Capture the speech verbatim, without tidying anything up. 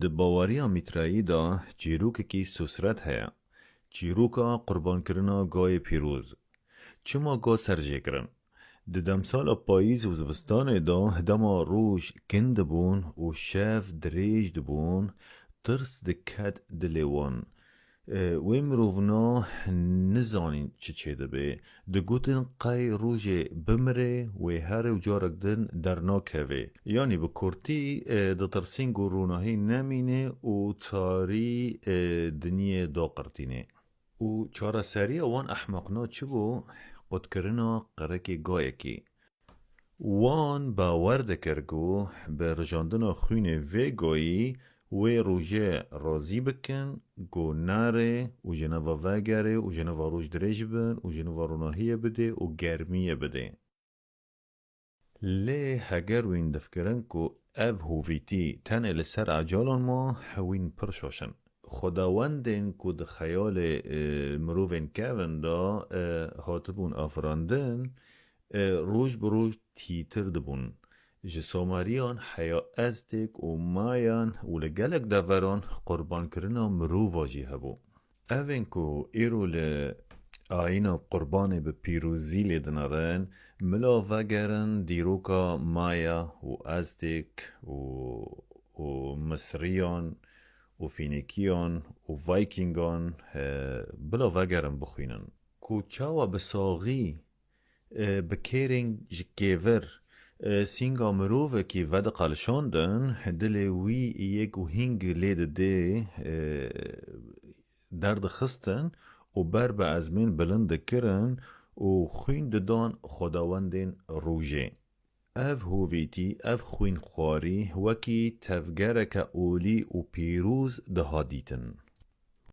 Di baweriya Mîtrayî de çîrokekî sosret heye. Çîroka qurbankirina gayê pîroz. Çima ga ser jê kirin? Di demsala payîz û zivistanê de dema roj kin dibûn û şev dirêj dibûn, tirs diket dilê wan. E, wê mirovna nizanîn çi çêdibe. Digotin qey rojê bimirê, wê herê û carek din dernakevê. Yanî bi kurtî, e, ditirsîn ku ronahî nemîne û tarî, e, dinyê daqirtîne. Û çareseriya wan ehmeqna çi bû? Qutkirina qirikê gayekî. Wan bawer dikir ku bi rijandina xwînê vê gayî wê rojê razî bikin ku nere û ji nava vegere û ji nava roj dirêj bin û ji nava ronahiyê bidê û germiyê bidê. Lê heger wîn difikirin ku ev hovîtî tenê li ser ecalan ma, wîn pir şaş in. Xwedawendên ku di xeyalê, e, mirovên kevin de, e, hatibûn afirandin, e, roj bi roj tîtir dibûn. Ji Someriyan heya Eztêk û Mayan û li gelek deveran qurbankirina mirova jî hebû. Evên ku îro li ayîna qurbanê bi pîrozî lê dinerin, mila vegerin dîroka Maya û Eztêk û, û Misriyan û Fînîkiyan û Vikîngan, e, bila vegerin bixwînin. Ku çawa bi saxî, e, bi kêrên ji kêvir, e, sînga mirovekî vediqelişandin, dilê wî yê ku hîng lê didê, e, derdixistin û ber bi ezmên bilind dikirin û xwîn didan xwedawendên rojê. Ev hovîtî, ev xwînxwarî wekî tevgereke olî û pîroz diha dîtin.